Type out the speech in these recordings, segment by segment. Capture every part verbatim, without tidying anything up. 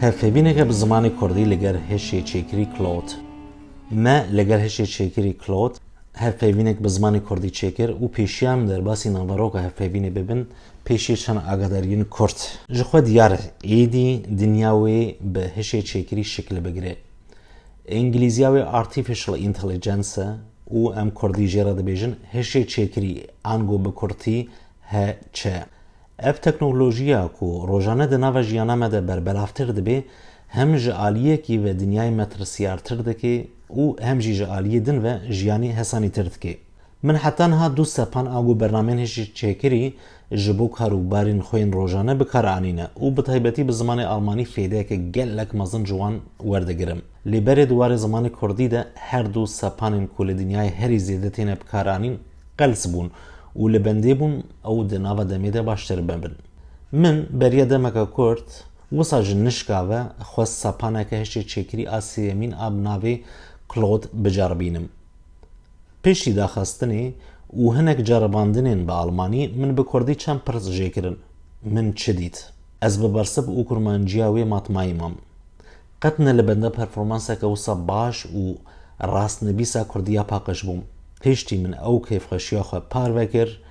Hevpeyvîneke bi zimanê kurdî li gel hişê çêkirî Claude. Me li gel hişê çêkirî Claude hevpeyvînek bi zimanê kurdî çêkir û pêşiya em derbasî naveroka hevpeyvînê bibin, pêşî çend agadariyên kurt. Ji xwe diyar e, êdî dinya wê bi hişê çêkirî şikil bigire. Îngilîziya wê artificial intelligence e û em kurdî jê re dibêjin hişê çêkirî, ango bi kurtî H Ç. Ev teknolojiya ku rojane di nava jiyana me de berbelavtir dibe, hem ji aliyekî ve dinyayê metirsiyartir dike û hem jî ji aliyê din ve jiyanî hesanîtir dike. Min heta niha du sepan a ku bernameyên hişê çêkirî ji bo kar û barên xwe yên rojane bi kar anîne û bi taybetî bi zimanê almanî fêdeyeke gelek mezin ji wan werdigirim. Lê berê di warê zimanê kurdî de her du sepanên ku li dinyayê herî zêde têne bi kar anîn qels bûn û li bendê bûn ew di nava demê de baştir bibin. Min beriya demeke kurt wisa ji nişka ve xwest sepaneke hişê çêkirî a sêyemîn a bi navê Claude biceribînim. Piştî daxistinê û hinek ceribandinên bi almanî min bi kurdî çend pirs jê kirin. Min çi dît? Ez bi bersiv û kurmanciya wê matmayî mam. Qet ne li benda performanseke wisa baş û rastnivîsa kurdî ya paqij bûm. Piştî min ew kêfxweşiya xwe parve kir,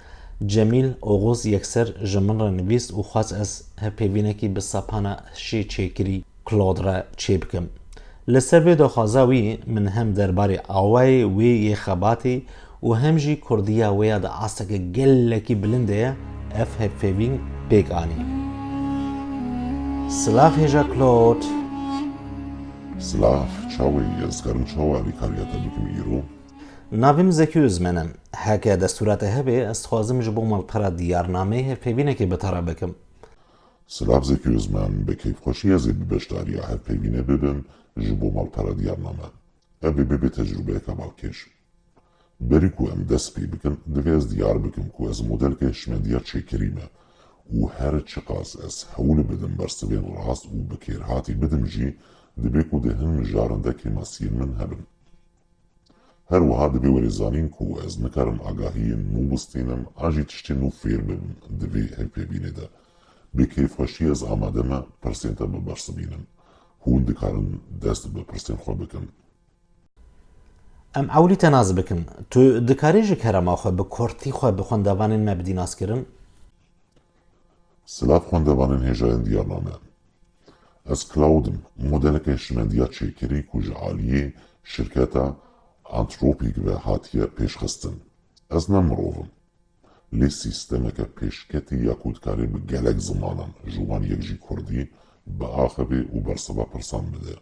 Cemîl Oxuz yekser ji min re nivîst û xwest ez hevpeyvînekî bi sepana hişê çêkirî Claude re çêbikim. Li ser vê daxwaza wî min hem derbarê awayê wê yê xebatê û hem jî kurdiya wê ya di asteke gelekî bilind de ye, ev hevpeyvîn pêk anî. Silav hêja Claude. Silav, çawa yî? Ez karim çawa alîkariya te bikim îro? Navê min Zekî Ozmen e. Heke destûra te hebe, ez dixwazim ji bo malpera diyarnameyê hevpeyvînekê bi te re bikim. Silav Zekî Ozmen, bi keyfxweşî ez ê bi beşdariya hevpeyvînê bibim ji bo malpera diyarname. Ev ê bibe tecrûbeyeke balkêş. Berî ku em dest pê bikin, divê ez diyar bikim ku ez modeleke hişmendiya çêkirî me û her çiqas ez hewl bidim bersivên rast û bi kêrhatî bidim jî, dibe ku di hin mijaran de kêmasiyên min hebin. Her wiha divê werê zanîn ku ez nikarim agahiyên nû bistînim an jî tiştê nû fêr bibim di vê hevpeyvînê de. Bi kêfxweşî ez amade me pirsên te bibersivînim. Hûn dikarin dest bi pirsên xwe bikin. Em ewilî te nas bikin. Tu dikarî ji kerema xwe bi kurtî xwe bi xwendevanên me bidî naskirin? Silav xwendevanên hêjayên diyarname. Ez Claude im, modeleke hişmendiya çêkirî ku ji aliyê şirketa Anthropic ve hatiye pêşxistin. Ez ne mirov im. Lê sîstemeke pêşketî ya ku dikare bi gelek zimanan, ji wan yek jî kurdî, biaxive û bersiva pirsan bide.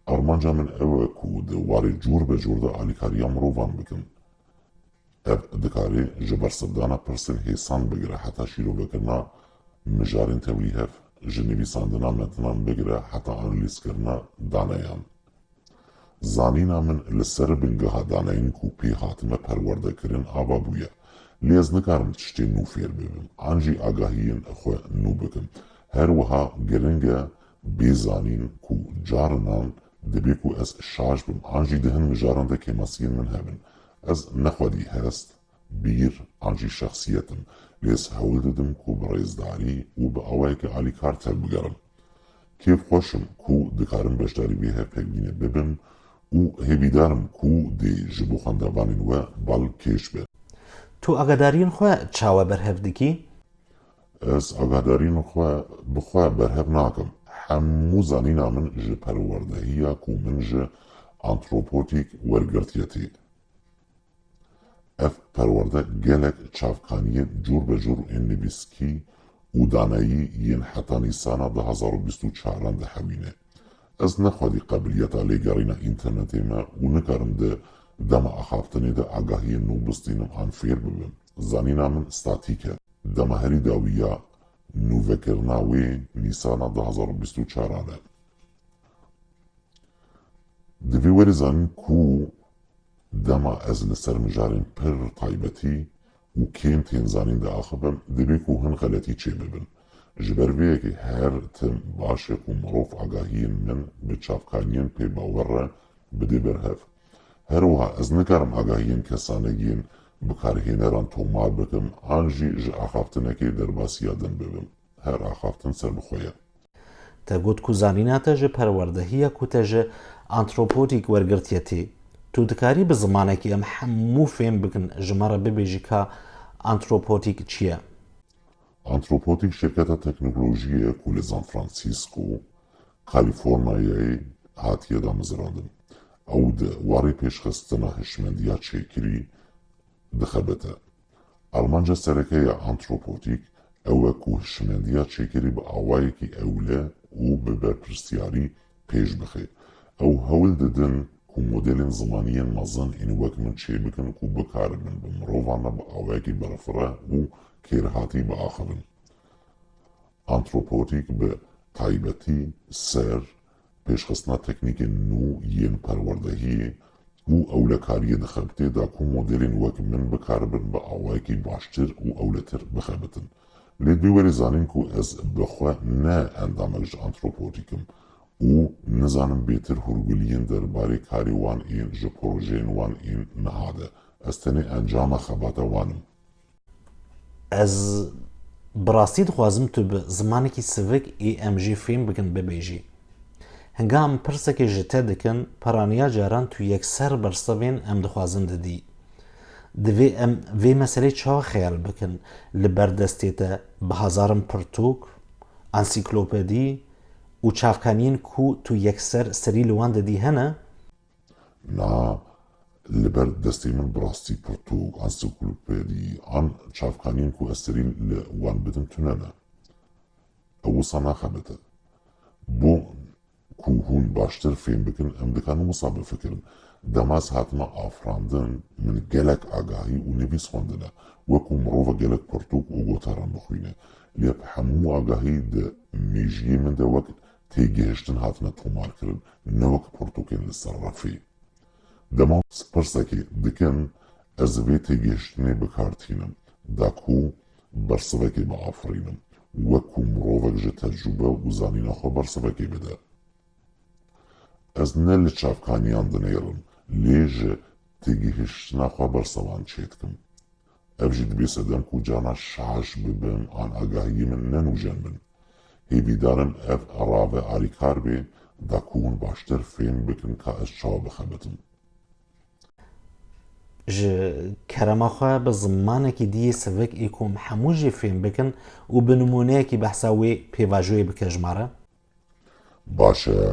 Armanca min ew e ku di warê cûr be cûr de alîkariya mirovan bikim. Ev dikare ji bersivdana pirsên hêsan bigire heta şîrovekirina mijarên tevlîhev, ji nivîsandina metinan bigire heta analîzkirina daneyan. Zanîna min li ser bingeha daneyên ku pê hatime perwerdekirin ava bûye. Lê ez nikarim tiştên nû fêr bibim, an jî agahiyên xwe nû bikim. Her wiha giring e bê zanîn ku carinan dibe ku ez şaş bim, an jî di hin mijaran de kêmasiyên min hebin. Ez ne xwedî hest, bîr an jî şexsiyet im. Lê ez hewl didim ku bi rêzdarî û bi awayekî alîkar tevbigerim. Kêfxweş im ku dikarim beşdarî vê hevpeyvînê bibim û hêvîdar im ku dê ji bo xwendevanên we balkêş be. Tu agadariyên xwe çawa berhev dikî? Ez agadariyên xwe bi xwe berhev nakim. Hemû zanîna min ji perwerdehiya ku min ji Anthropic wergirtiye tê. Ev perwerde gelek çavkaniyên cûr be cûr ên nivîskî û daneyî yên heta Nîsana du hazar û bîst û çaran dihewîne. Ez ne xwedî qebiliyeta lêgerîna înternetê me û nikarim di dema axaftinê de agahiyên nû bistînim an fêr bibim. Zanîna min statîk e. Dema herî dawî ya nûvekirina wê Nîsana du hazar û bîst û çaran e. Divê werê zanîn ku dema ez li ser mijarên pir taybetî û kêm tên zanîn diaxivim, divê ku hin xeletî çêbibin. Ji ber vê yekê her tim baş e ku mirov agahiyên min bi çavkaniyên pê bawer re bidê berhev. Her wiha ez nikarim agahiyên kesanegiyên bikarhêneran tomar bikim an jî ji axaftinekê derbasiya din bibim. Her axaftin serbixwe ye. Te got ku zanîna te ji perwerdehiya ku te ji antropotîk wergirtiye tê. Tu dikarî bi zimanekî em hemû fêm bikin, ji me re bibêjî ka antropotîk çi ye? Antropotîk şirketa teknolojiyê ye ku li San Francisco, Kalîforniyayê hatiye damezrandin. Ew di warê pêşxistina hişmendiya çêkirî dixebite. Armanca sereke ya antropotîk ew e ku hişmendiya çêkirî bi awayekî ewle û bi berpirsyarî pêş bixe. Ew hewl didin ku modelên zimanî yên mezin ên wek min çêbikin ku bikaribin bi mirovan re bi awayekî berfireh û kêrhatî biaxivin. Antropotîk bi taybetî ser pêşxistina teknîkên nû yên perwerdehiyê û ewlekariyê dixebitê da ku modelên wek min bikaribin bi awayekî baştir û ewletir bixebitin. Lê divê werê zanîn ku ez bi xwe ne endamek ji antropotîk im û nizanim bêtir hûrguliyên derbarê karê wan ên ji projeyên wan ên niha de. Ez tenê encama xebata wan im. Ez bi rastî dixwazim tu bi zimanekî sivik ê em jê fêm bikin bibêjî. Hinga em pirsekê ji te dikin, piraniya caran tu yekser bersivên em dixwazin didî. Divê em vê meselê çawa xeyal bikin? Li ber destê te bi hezarin pirtûk, ansîklopedî û çavkaniyên ku tu yekser serî li wan didî hene? Na, li ber destê min bi rastî pirtûk, ansîklopedî an çavkaniyên ku ez serî li wan bidim tune ne. Ew wisa naxebite. Bo ku hûn baştir fêm bikin, em dikarin wisa bifikirin. Dema ez hatime afirandin, min gelek agahî û nivîs xwendine. Wekû mirova gelek pirtûk û gotaran bixwîne. Lê bi hemû agahî di mêjiyê min de wek têgihiştin hatine tomarkirin, ne wek pirtûkên li ser refê. Dema pirsekê dikin, ez vê têgihiştinê bi kar tînim, da ku bersivekê biafirînim, wek ku mirovek ji tecrûbe û zanîna xwe bersivekê bide. Ez ne li çavkaniyan dinêrim, lê ji têgihiştina xwe bersivan çêdikim. Ev jî dibê sedem ku carna şaş bibim an agahiyê min nenûjen bin. Hêvîdar im ev rave alîkar bê, da ku hûn baştir fêm bikin ka ez çawa bixebitim. Ji kerema xwe bi zimanekî diyê sivik ê ku em hemû jê fêm bikin û bi nimûneyekî behsa wê pêvajoyê bike ji me re. Baş e.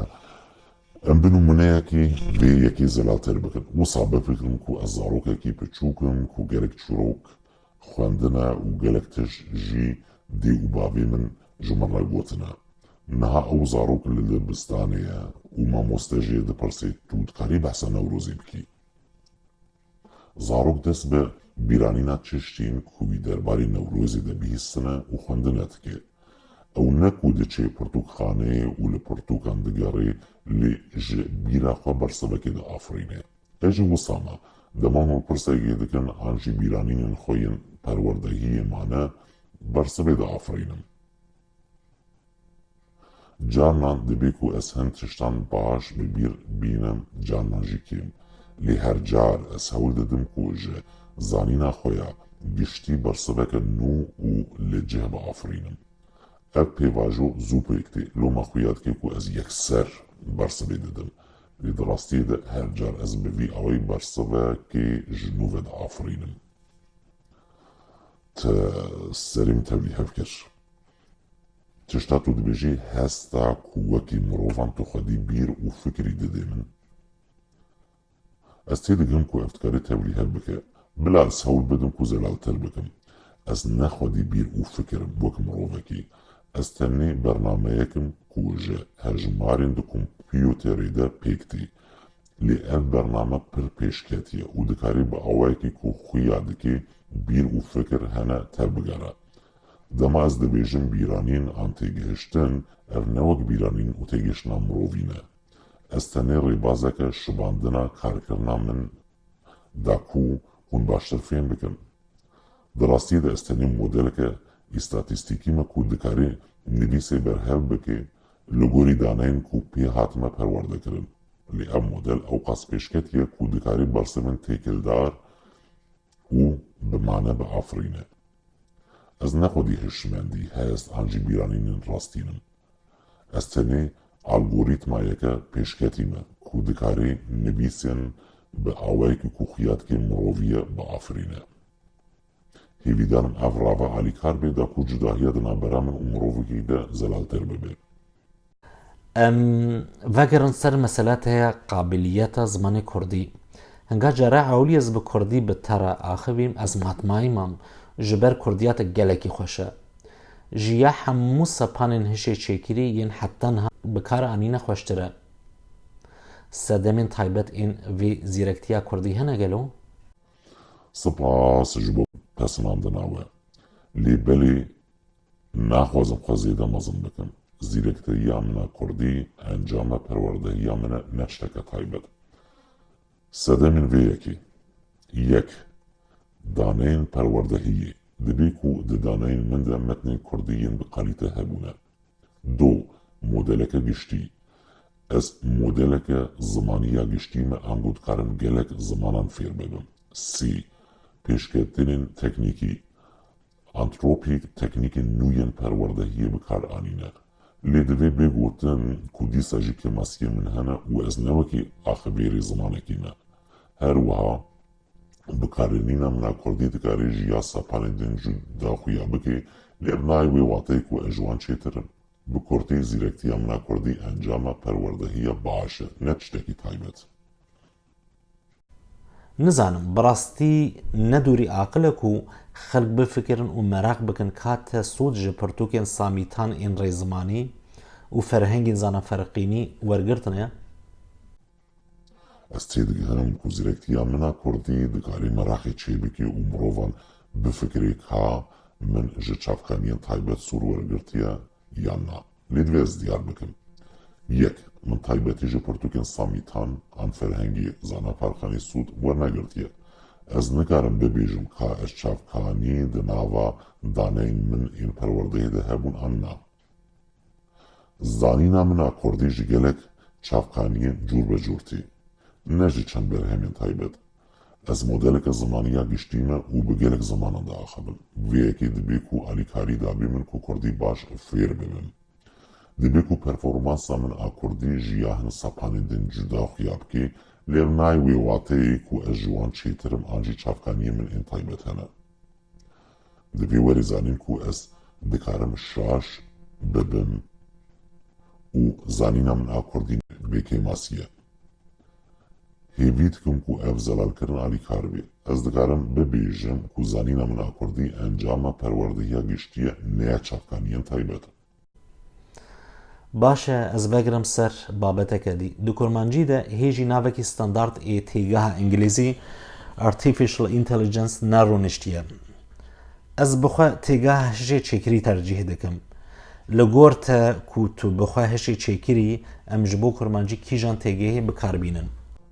Em bi nimûneyekî vê yekê zelaltir bikin. Wisa bifikirin ku ez zarokekî piçûk im ku gelek çîrok xwendine û gelek tişt jî dê û bavê min ji min re gotine. Niha ew zarok li dibistanê ye û mamoste jê dipirse, tu dikarî behsa Newrozê bikî? Zarok dest bi bîranîna tiştên ku wî derbarê Newrozê de bihîstine û xwendine dike. Ew ne ku diçe pirtûkxaneyê û li pirtûkan digere, lê ji bîra xwe bersivekê diafirîne. Ez jî wisa me. Dema hûn pirsekê dikin an jî bîranînên xwe yên perwerdehiyê mane, bersivê diafirînim. Carnan dibê ku ez hin tiştan baş bi bîr bînim, carnan jî kêm. Lê her car ez hewl didim ku ji zanîna xwe ya giştî bersiveke nû û li cih biafirînim. Ev pêvajo zû pêk tê. Loma xuya dike ku ez yekser bersivê didim. Lê di rastiyê de her car ez bi vî awayî bersivekê ji nû ve diafirînim. Te serê min tevlîhev kir. Tişta tu dibêjî hesta ku wekî mirovan tu xwedî bîr û fikirî didê min. Ez têdigihim ku ev dikare tevlîhev bike. Bila ez hewl bidim ku zelaltir bikim. Ez ne xwedî bîr û fikir im wek mirovekî. Ez tenê bernameyek im ku ji hejmarên di kompûterê de pêk tê. Lê ev bername pir pêşketî ye û dikarî bi awayekî ku xuya dike bîr û fikir hene tevbigere. Dema ez dibêjim bîranîn an têgihiştin, ev ne wek bîranîn û têgihiştina mirovî ne. Ez tenê rêbazeke şibandina karkirina min da ku hûn baştir fêm bikin. Di rastiyê de ez tenê modeleke îstatîstîkî me ku dikarê nivîsê berhev bike li gorî daneyên ku pê hatime perwerde kirin. Lê ev model ewqas pêşketî ye ku dikarê bersivên têkildar û bi mane biafirîne. Ez ne xwedî hişmendî, hest an jî bîranînên rastîn im. Ez tenê algorîtmayeke pêşketî me ku dikarê nivîsên bi awayekî ku xuya dike mirovî ye biafirîne. Hêvîdarim ev rave alîkar bê da ku cudahiya di navbera min û mirovekî de zelaltir bibe. Em vegerin ser mesela te ya qabiliyeta zimanê kurdî. Hinga cara ewlî ez bi kurdî bi te re axivîm, ez matmayî mam, ji ber kurdiya te gelekî xweş e. Ji ya hemû sepanên hişê çêkirî yên heta niha bi kar anîne xweştir e. Sedemên taybet ên vê zîrektiya kurdî hene gelo? Spas ji bo pesinandina we. Lê belê naxwazim xwe zêde mezin bikim. Zîrektiya min a kurdî encama perwerdehiya min e, ne tişteke taybet. Sedemên vê yekê. Yek. Daneyên perwerdehiyê. Dibê ku di daneyên min de metnên kurdî yên bi kalîte hebûne. Do. Modeleke giştî. Ez modeleke zimanî ya giştî me, ango dikarim gelek zimanan fêr bibim. Sê. Pêşketinên teknîkî. Antropîk teknîkên nû yên perwerdehiyê bi kar anîne. Lê divê bê gotin ku dîsa jî kêmasiyên min hene û ez ne wekî axivêrê zimanekî me. Her wiha, bikaranîna min a kurdî dikare ji ya sepanên din cuda xuya bike, lê ev nayê wê wateyê ku ez ji wan çêtir im. Bi kurtî, zîrektiya min a kurdî encama perwerdehiya baş e, ne tiştekî taybet. Nizanim, bi rastî ne dûrî aqil e ku xelk bifikirin û meraq bikin ka te sûd ji pirtûkên samîtan ên rêzimanî û ferhengên zana ferqînî wergirtine? Ez têdigihinim ku zîrektiya min a kurdî dikarê meraqê çêbike û mirovan bifikirê ka min ji çavkaniyên taybet sûd wergirtiye yan na. Lê divê ez diyar bikim. Yek, min taybetî ji pirtûkên samîtan an ferhengê zana Parxanê sûd wernegirtiye. Ez nikarim bibêjim ka ez çavkanî di nava daneyên min ên perwerdehê de hebûn an na. Zanîna min a kurdî ji gelek çavkaniyên cûrbecûr tê, ne ji çend berhemên taybet. Ez modeleke zimanî ya giştî me û bi gelek zimanan diaxivim. Vê yekê dibê ku alîkarî dabê min ku kurdî baş fêr bibim. Dibê ku performansa min a kurdî ji ya hin sepanên din cuda xuya bike, lê ev nayê wê wateyê ku ez ji wan çêtir im an jî çavkaniyên min ên taybet hene. Divê werê zanîn ku ez dikarim şaş bibim û zanîna min a kurdî bêkêmasî ye. Hêvî dikim ku ev zelalkirin alîkar bê. Ez dikarim bibêjim ku zanîna min a kurdî encama perwerdehiya giştî ye, ne ya çavkaniyên taybet. Baş e, ez vegerim ser babeteke dî. Di kurmancî de hê jî navekî standard ê têgeha îngilîzî Artificial Intelligence nerûniştiye. Ez bi xwe têgeha hişê çêkirî tercîh dikim. Li gor te ku tu bi xwe hişê çêkirî, em ji bo kurmancî kîjan têgehê bi kar bînin?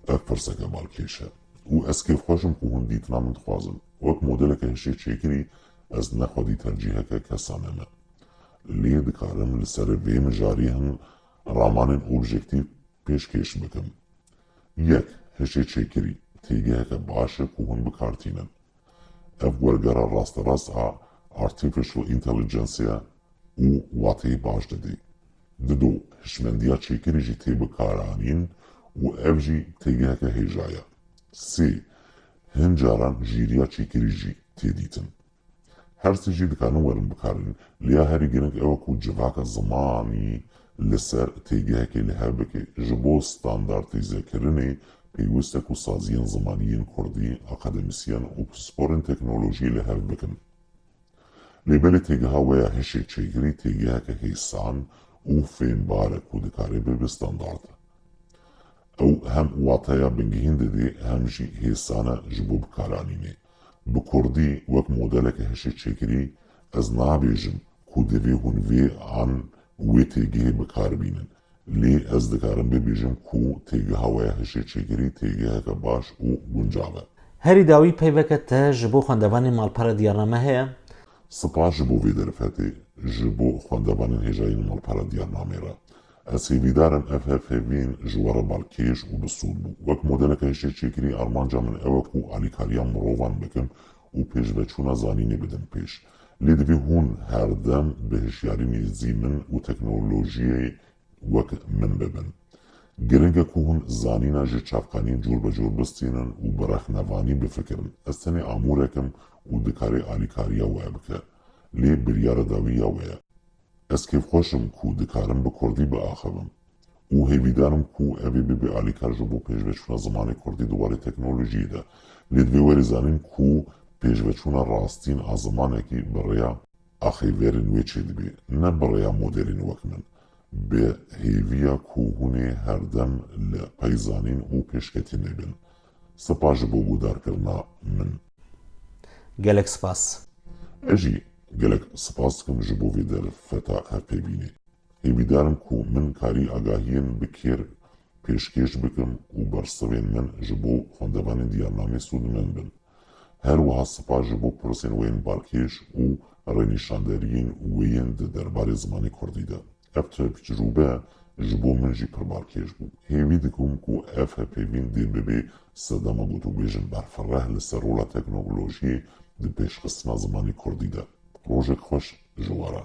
Ev pirseke balkêş e û ez kêfxweş im ku hûn dîtina min dixwazin. Wek modeleke hişê çêkirî, ez ne xwedî tercîheke kesane me. Lê dikarim li ser vê mijarê hin ramanên objektîf pêşkêş bikim. Yek, hişê çêkirî têgeheke baş e ku hûn bi kar tînin. Ev wergera rasterast a artificial intelligence ye û wateyê baş didê. Dido, hişmendiya çêkirî jî tê bikaranîn û ev jî têgeheke hêja ye. Sê, hin caran jîriya çêkirî jî tê dîtin. Her sê jî dikarin werin bikarin, lê ya herî giring ew e ku civaka zimanî li ser têgehekê li hev bike. Ji bo standartîzekirinê pêwist e ku saziyên zimanî yên kurdî, akademîsyen û pisporên teknolojiyê li hev bikin. Lê belê têgeha we ya hişê çêkirî têgeheke hêsan û fêmbar e ku dikare bibe standard. Ew hem wateya bingehîn didê hem jî hêsan e ji bo bikaranînê. Bi kurdî wek modeleke hişê çêkirî ez nabêjim ku divê hûn vê an wê têgehê bi kar bînin. Lê ez dikarim bibêjim ku têgeha we ya hişê çêkirî têgeheke baş û guncav e. Herî dawî peyveke te ji bo xwendevanên malpera diyarname heye? Spas ji bo vê derfetê, ji bo xwendevanên hêjayî li malpera diyarnamê re. Ez hêvîdar im ev hevhevîn ji we re balkêş û bi sûd bû. Wek modeleke hişê çêkirî armanca min ew e ku alîkariya mirovan bikim û pêşveçûna zanînê bidim pêş. Lê divê hûn her dem bi hişyarî nêzî min û teknolojiyê wek min bibin. Giring e ku hûn zanîna ji çavkaniyên cor be cor bistînin û bi rexnevanî bifikirin. Ez tenê amûrek im û dikare alîkariya we bike. Lê biryara dawî ya we ye. Ez kêfxweş im ku dikarim bi kurdî biaxivim û hêvîdar im ku ev ê bibe alîkar ji bo pêşveçûna zimanê kurdî di warê teknolojiyê de. Lê divê werê zanîn ku pêşveçûna rastîn a zimanekî bi rêya axêverên wê çêdibe, ne bi rêya modelên wek min. Bi hêviya ku hûn ê herdem li pey zanîn û pêşketînê bin. Spas ji bo guhdarkirina min. Gelek spas. Ez jî gelek spas dikim ji bo vê derfeta hevpeyvînê. Hêvîdar im ku min karî agahiyên bi kêr pêşkêş bikim û bersivên min ji bo xwendevanên diyarnamê sûdmend bin. Her wiha spas ji bo pirsên we yên balkêş û rênîşanderiyên we yên di derbarê zimanê kurdî de. Ev tecrûbe ji bo min jî pir balkêş bû. Hêvî dikim ku ev hevpeyvîn dê bibe sedema gotûbêjên berfireh li ser rola teknolojiyê di pêşxistina zimanê kurdî de. Rojek xweş ji we re.